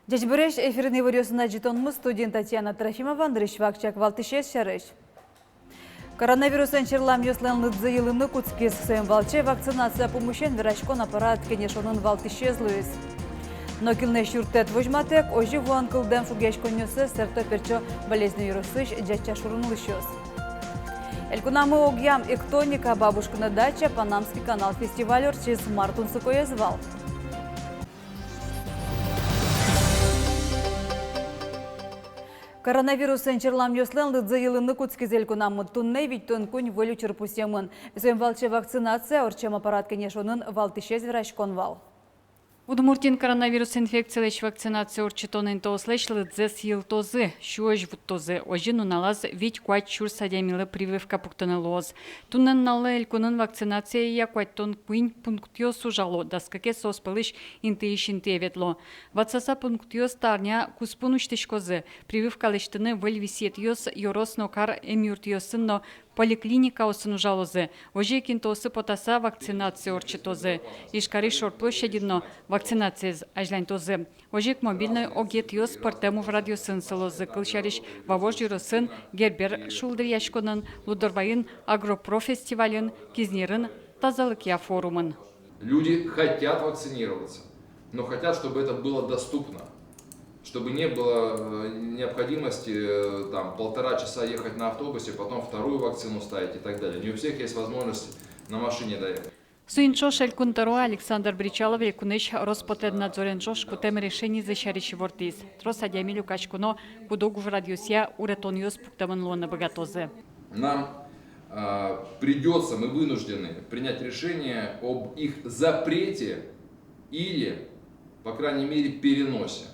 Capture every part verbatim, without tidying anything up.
Ӟечбуресь! Эфирын «Иворъёс» но ӝытонмы, студиын Татьяна Трофимова. Нырысь вакчияк валтӥсез сярысь. Коронавирусэн черламъёслэн лыдзы йылыны кутскиз. Соин валче вакцинация пумысен вераськон аппарат кенешонын валтӥсез луиз. Нокинлэсь юрттэт возьматэк, озьы вуэн кылдэм шугъяськонъёссэс сэрто-пертчо Балезино ёросысь Ӟатча шурын улӥсьёс. Элькунамы огъям «Эктоника», «Бабушкина дача», «Панамский канал» фестиваль ортчиз. Мар тунсыкоез вал? Коронавирусэн черламъёслэн лыдзы йылыны кутскиз элькунамы. Туннэ витьтон куинь выль учыр пусъемын. Соин валче вакцинация ортчем аппарат кенешонын валтӥсез вераськон вал. Удмуртиын коронавирус инфекцилэсь вакцинация ортчытон интыослэсь лыдзэс йылтозы, сюозь вуттозы. Озьы нуналаз вить-куать сюрс адямилы прививка пуктыны луоз. Туннэ нуналлы элькунын вакцинацияя куатьтон куинь пунктъёс ужало, дас кыкез соос пӧлысь интыысь интые ветло. Ватсаса пунктъёс та арня куспын усьтӥськозы. Прививка лэсьтыны выль висъетъёс ёрос но кар эмъюртъёсын но поликлиникаосын ужалозы. Озьы ик интыосы потаса вакцинация ортчытозы. Ижкарысь шор площадьын но вакцинациез азьланьтозы. Озьы ик мобильной огъетъёс пӧртэм ужрадъёсын сылозы. Кылсярысь, Вавож ёросын Гербер шулдыръяськонын, Лудорвайын «Агропроф» фестивальын, Кизнерын тазалыкъя форумын. Люди хотят вакцинироваться, но хотят, чтобы это было доступно, чтобы не было, э, необходимости, э, там, полтора часа ехать на автобусе, потом вторую вакцину ставить и так далее. Не у всех есть возможность на машине доехать. Соин ӵош Элькун тӧро Александр Бречалов Элькунысь Роспотребнадзорен ӵош кутэм решенизы сярысь ивортӥз. Трос адями люкаськоно куд-ог ужрадъёсъя уретонъёс пуктэмын луыны быгатозы. Нам, а, придётся, мы вынуждены принять решение об их запрете или, по крайней мере, переносе.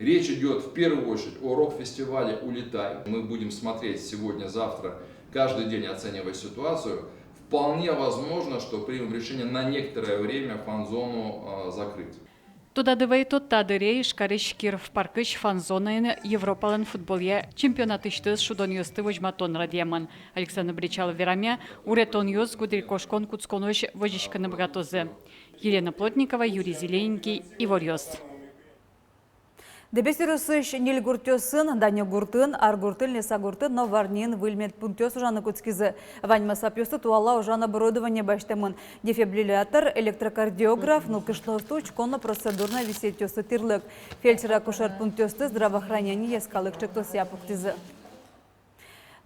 Речь идёт в первую очередь о рок-фестивале «Улетай». Мы будем смотреть сегодня, завтра, каждый день оценивать ситуацию. Вполне возможно, что примем решение на некоторое время фан-зону, а, закрыть. Тодады вайытом, та дыре Ижкарысь Киров паркысь фан-зонаын Европалэн футболъя чемпионатысьтыз шудонъёсты возьматон радъямын. Александр Бречалов верамъя, уретонъёс гудырикошкон кутсконозь возиськыны быгатозы. Елена Плотникова, Юрий Зелененький, «Иворъёс». Дэбес ёросысь ньыль гуртъёсын: Данёк гуртын, Ар гуртын, Леса гуртын но Варниын выль медпунктъёс ужаны кутскизы. Вань масапъёсты туала ужан оборудование басьтэмын: дефибриллятор, электрокардиограф, нылкышноосты учкон но процедурной висъетъёсты тӥрлык. Фельдшер-акушер пунктъёсты «Здравоохранение» йӧскалык ӵектосъя пуктӥзы.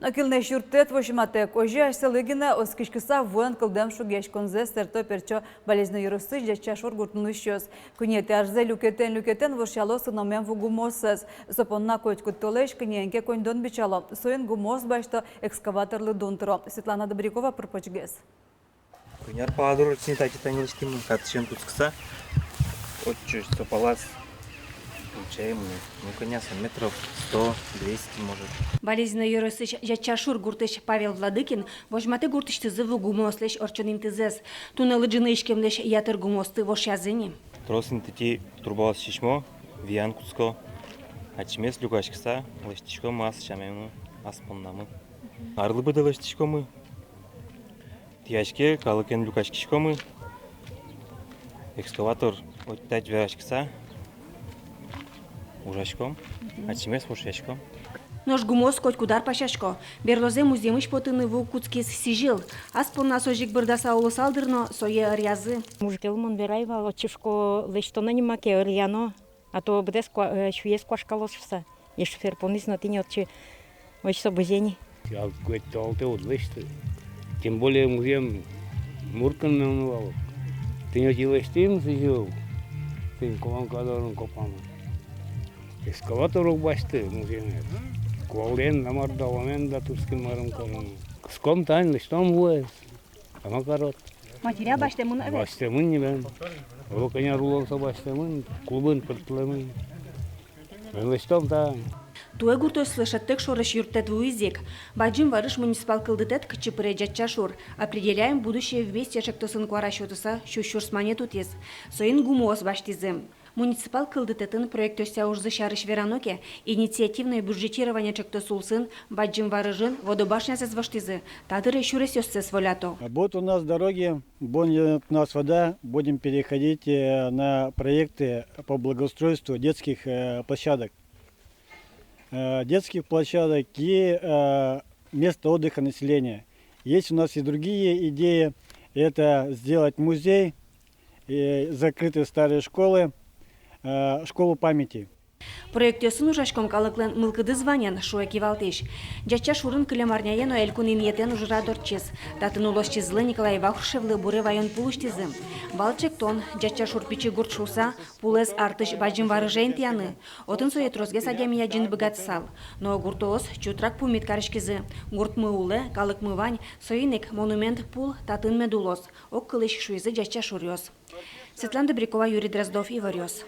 Нокинлэсь юрттэт возьматэк, озьы асьсэлы гинэ оскиськыса вуэн кылдэм шугъяськонзэс сэрто-пертчо Балезино ёросысь Ӟатча шур гуртын улӥсьёс. Куинетӥ арзэ люкетэн-люкетэн вошъяло сыномем ву гумыоссэс. Со понна котькуд толэзь кӧня ке коньдон бичало. Соин гумыос басьто, экскаваторлы дун тыро. Светлана Добрякова пыр-почгес. Кӧня ар пала дыр отчы тани лэсьтӥмы, катысен кутскыса, отчы со палаз. Получаем мы, ну, кӧня со, метров сто, двести, может. Балезино ёросысь Ӟатча шур гуртысь Павел Владыкин возьматэ гуртысьтызы ву гумыослэсь ортчон интызэс. Туннэ лыдӟыны иськемлэсь ятыр гумыосты вошъязы ни. Трос интытӥ турбаос сисьмо, виян кутско. Ачимес люкаськыса лэсьтӥськом ас сямамы, ас поннамы. Арлы быдэ лэсьтӥськомы. Тӥяське, калыкен люкаськиськомы. Экскаватор отьтать вераськыса ужаськом, ачимес вошъяськом. Нош гумыос котькуд ар пасясько. Берлозэ музъемысь потыны ву кутскиз сӥзьыл. Ас понназ озьы ик бӧрдаса улысал дыр но, сое ӧръязы. Мужиклы мон верай вал, отчы шуко, лэсьтоно ни маке, ӧръяно. А то быдэс куа-, э, сюез куашкалоз шуса. И шофёр понӥз но тӥни отчы, озьы со бызе ни. Ялт куать толалтэ уд лэсьты. Тем более музъем муркын мемын вал. Тӥни отчы лэсьтӥм сӥзьыл. Тӥни колонка дорын копамы. Экскаватор уг басьты музъемез. Куалэн да, мар да, вамен да турскын марым карыны. Кыском тань, лэсьтом вуэз. Тамак карод. Материал басьтэмын, ӧвӧл-а? Басьтэмын ни бен. Оло кӧня ар улон со басьтэмын, клубын пыртылэмын. Бен лэсьтом тань. Туэ гуртъёслы шӧдтэк шорысь юрттэт вуиз ик. Бадӟым варыш муниципал кылдытэт, кытчы пыре Ӟатча шур, «Определяем будущее вместе» ӵектосын куара сётыса сю сюрс манет утӥз. Соин гумыос басьтӥзы. Муниципал кылдытэтын проектъёсъя ужзы сярысь верано ке, инициативное бюджетирование ӵектос улсын Бадӟым Варыжын водобашнясэс воштӥзы, та дыре сюресъёссэс волято. Будут у нас дороги, будет у нас вода, будем переходить, э, на проекты по благоустройству детских, э, площадок. Э, детских площадок и, э, мест отдыха населения. Есть у нас и другие идеи. Это сделать музей, и закрытые старые школы, э, школу памяти. Проектъёсын ужаськом калыклэн мылкыдыз ваньын, шуэ кивалтӥсь. Ӟатча шурын кылем арняе но элькун инъетэн ужрад ортчиз. Татын улосчизылы Николай Вахрушевлы буре ваён пул усьтӥзы. Вал ӵектон, Ӟатча шур пичи гурт шуыса, пулэз артысь Бадӟым Варыже интыяны. Отын сое тросгес адями адӟыны быгатысал. Но гуртоос чутрак пумит кариськизы. Гуртмы улэ, калыкмы вань, соин ик монумент пул татын мед улоз, огкылысь шуизы Ӟатча шуръёс. Светлана Добрякова, Юрий Дроздов, «Иворъёс».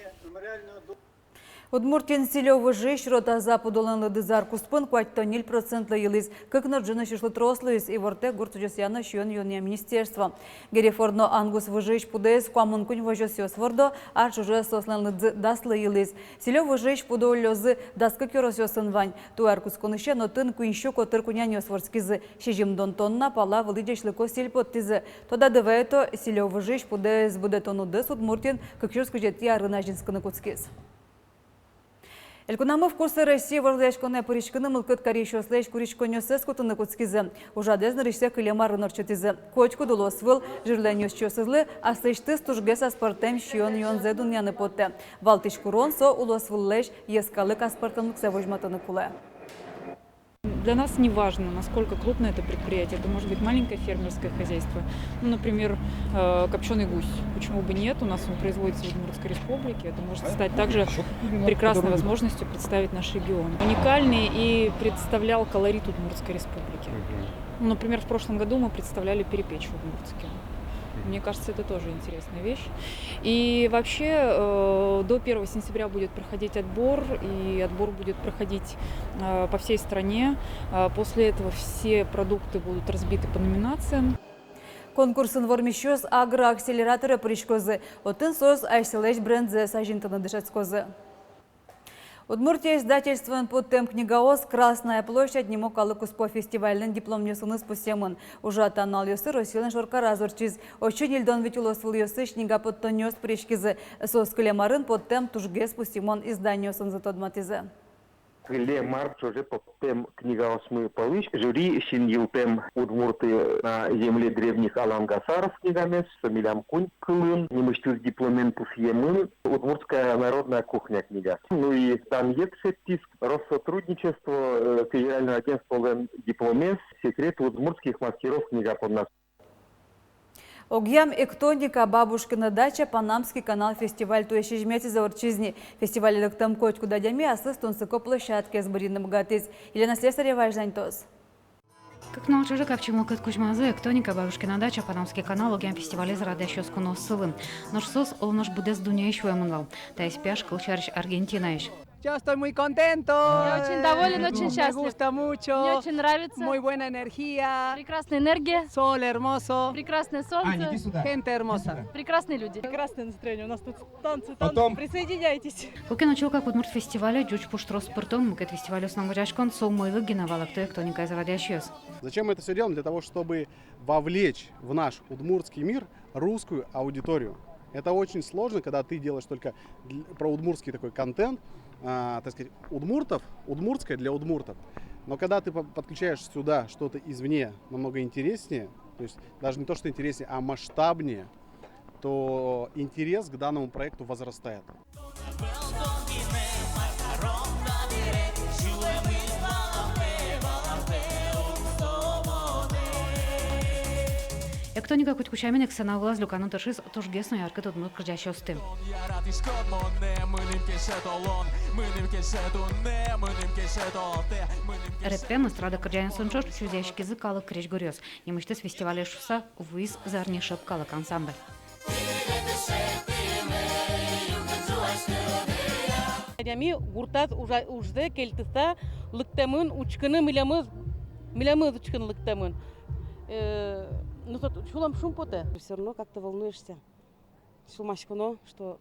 Удмуртиын сӥлё выжыысь шуро таза пудолэн лыдыз ар куспын куатьтон ньыль процентлы йылӥз. Кык но ӝыны сюрслы трос луиз, ивортэ гурт ужъёсъя но сиён-юонъя министерство. Герефорд но Ангус выжыысь пудэз куамын куинь возёсъёс вордо, ар ӵоже соослэн лыдзы даслы йылӥз. Сӥлё выжыысь пудо уллёзы дас кык ёросъёсын вань. Туэ ар кутсконысен отын куинь сю котыр кунянъёс вордскизы, сизьымдон тонна пала вылӥ ӟечлыко сӥль поттӥзы. Тодады вайыто, сӥлё выжыысь пудэз будэтон удыс Удмуртиын кык сюрс кызетӥ арын азинскыны кутскиз. Элькунамы «Вкусы России» вордӥськонэ пыриськыны мылкыд карисьёслэсь куриськонъёссэс кутыны кутскизы. Ужрадэз нырысьсэ кылем арын ортчытӥзы. Котькуд улосвыл жирлэн ёзчиосызлы аслэсьтыз тужгес аспӧртэм сиён-юонзэ дунъяны потэ. Валтӥсь курон — со улосвыллэсь йӧскалык аспӧртэмлыксэ возьматыны кулэ. Для нас не важно, насколько крупное это предприятие. Это может быть маленькое фермерское хозяйство. Ну, например, э, копчёный гусь. Почему бы нет? У нас он производится в Удмуртской Республике. Это может стать также прекрасной возможностью представить наш регион. Уникальный и представлял колорит Удмуртской Республики. Ну, например, в прошлом году мы представляли перепеч в Удмуртске. Мне кажется, это тоже интересная вещь. И вообще, э, до первого сентября будет проходить отбор, и отбор будет проходить, э, по всей стране. Э, после этого все продукты будут разбиты по номинациям. Конкурсын вормисьёс агроакселераторе пыриськозы. Отын соос асьсэлэсь брендзэс азинтыны дышетскозы. «Удмуртия» издательствоен поттэм книгаос «Красная площадь» нимо калык куспо фестивальлэн дипломъёсыныз пусъемын. Ужрад та нуналъёсы Россилэн шоркараз ортчиз. Отчы ньыльдон вить улосвылъёсысь книга поттонъёс пыриськизы. Соос кылем арын поттэм тужгес пусйымон изданиосынызы тодматӥзы. Кылем ар ӵоже поттэм книгаосмы пӧлысь жюри синйылтэм «Удмурты на земле древних алан-гасаров» книгамес, со милям куинь кылын, нимысьтыз дипломен пусъемын, «Удмуртская народная кухня» книга. Ну и данъет шедьтӥз Россотрудничество, э, федеральное агентстволэн дипломез «Секреты удмуртских мастеров» книга понна. Огъям «Эктоника. Бабушкина дача. Панамский канал» фестиваль туэ сизьыметӥзэ ортчиз ни. Фестивале лыктэм котькуд адями аслыз тунсыко площадкаез бырйыны быгатӥз. Елена Слесарева азьланьтоз. Кык нунал ӵоже капчи мылкыд кузьмазы «Эктоника. Бабушкина дача. Панамский канал» огъям фестивалез радъясьёс кунооссылы. Нош соос оло нош быдэс дуннеысь вуэмын вал. Таиз пияш, кылсярысь, Аргентинаысь. Yo estoy muy contento. Я очень доволен, очень счастлив. Me gusta mucho. Мне очень нравится. Muy buena energía. Прекрасная энергия. Sol hermoso. Прекрасное солнце. Gente hermosa. Прекрасные люди. Прекрасное настроение. У нас тут танцы, танцы. Присоединяйтесь. Куке но чылкак удмурт фестивале ӟуч пуштрос пыртон, мукет фестивальёсын возьдаськон — со умойлык гинэ, валэкто «Эктоникаез» радъясьёс. Зачем мы это всё делаем? Для того, чтобы вовлечь в наш удмуртский мир русскую аудиторию. Это очень сложно, когда ты делаешь только дл-, про удмуртский такой контент, а, так сказать, удмуртов, удмуртское для удмуртов. Но когда ты по-, подключаешь сюда что-то извне, намного интереснее, то есть даже не то, что интереснее, а масштабнее, то интерес к данному проекту возрастает. «Эктоника» куать куать сямен ик сцена вылаз люканы тыршиз тужгес но яркыт удмурт кырӟасьёсты. Рэп пе эстрада кырӟанъёсын ӵош чузъяськизы калык крезьгуръёс. Нимысьтыз фестивале шуыса вуиз «Зарни шеп» калык ансамбль. Адями гуртаз ужа-, ужзэ кельтыса лыктэмын учкыны, милемыз, милемыз учкыны лыктэмын. Э, ну, со сюлэм шумпотэ. Всё равно как-то волнуешься. Сюлмаськоно, что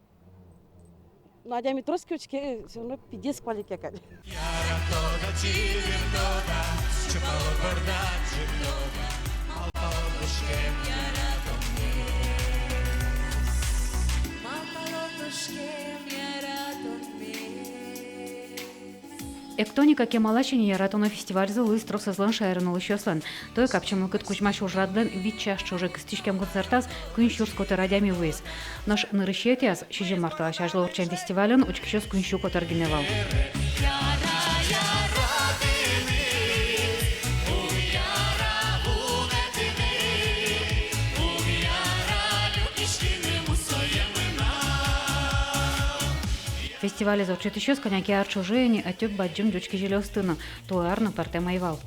Но адями трос ке учке, всё равно пидес куалекъя кадь. Яратода, чиртода, чупало бордад чиртода, малпало тушкем яратонмес. Малпало тушкем яратонмес. «Эктоника» кемалась ини яратоно фестивальзы луиз тросэзлэн шаерын улӥсьёслэн. Туэ капчи мылкыд кузьмась ужрадлэн вить час ӵоже кыстӥськем концертаз куинь сюрс котыр адями вуиз. Нош нырысетӥяз, сизьым марталэсь азьло ортчем фестивальын учкисьёс куинь сю котыр гинэ вал. Фестивалез ортчытӥсьёс кӧня ке ар ӵоже ини ӧтё бадӟым ӟуч кизилиосты но, туэ ар но пӧртэм ӧй вал.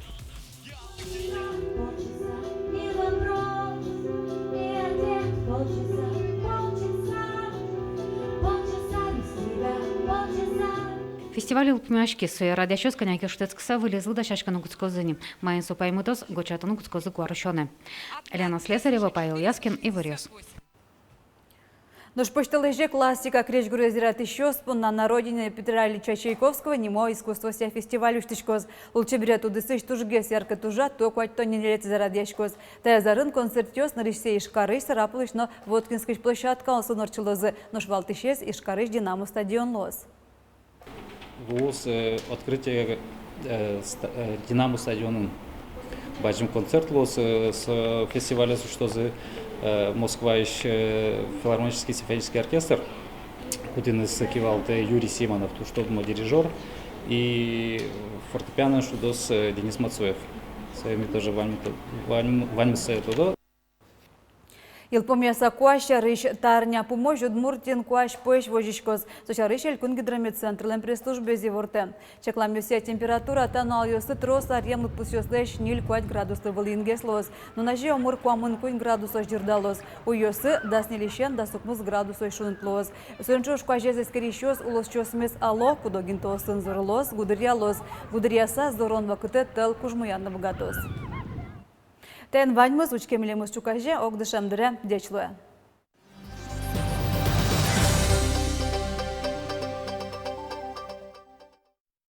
Фестиваль йылпумъяськиз, сое радъясьёс кӧня ке шутэтскыса вылезлы дасяськыны кутскозы ини. Маин со паймытоз, гочатыны кутскозы куарусёнэ. Лена Слесарева, Павел Яскин, «Иворъёс». Нош пӧсьтолэзе классика крезьгурез яратӥсьёс понна «На родине Петра Ильича Чайковского» нимо искусствоосъя фестиваль усьтӥськоз. Лулчеберет удысысь тужгес яркыт ужрад туэ куатьтон ньылетӥзэ радъяськоз. Таяз арын концертъёс нырысьсэ Ижкарысь, Сарапулысь но Воткинскысь площадкаосын ортчылозы, нош валтӥсез Ижкарысь «Динамо» стадион луоз. Луоз, э, открытие, э, ста-, э, «Динамо» стадионын. Бадӟым концерт луоз, э, с-, фестивалез усьтозы, э, Москваысь, э, филармонический симфонический оркестр, кудӥныз кивалтэ Юрий Симонов, туж тодмо дирижёр, и фортепиано шудоз, э, Денис Мацуев. Сое ми тоже ваньмы то-, ваньмы, ваньмыз сое тодо. Йылпумъяса куазь сярысь. Та арня пумозь Удмуртиын куазь пӧсь возиськоз. Со сярысь Элькун гидрометцентрлэн пресс-службаез ивортэ. Чакламъёсъя, температура та нуналъёсы трос аръем лыдпусъёслэсь ньыль-куать градуслы вылынгес луоз. Нуназе омыр куамын куинь градусозь ӟырдалоз. Уйёсы дас ньыльысен дас укмыс градусозь шуныт луоз. Соин ӵош куазез эскерисьёс улосчиосмес ало: куд-ог интыосын зорылоз, гудыръялоз. Гудыръяса зорон вакытэ тӧл кужмояны быгатоз. Таин ваньмыз. Учке милемыз ӵуказе огдышем дыре. Ӟеч луэ.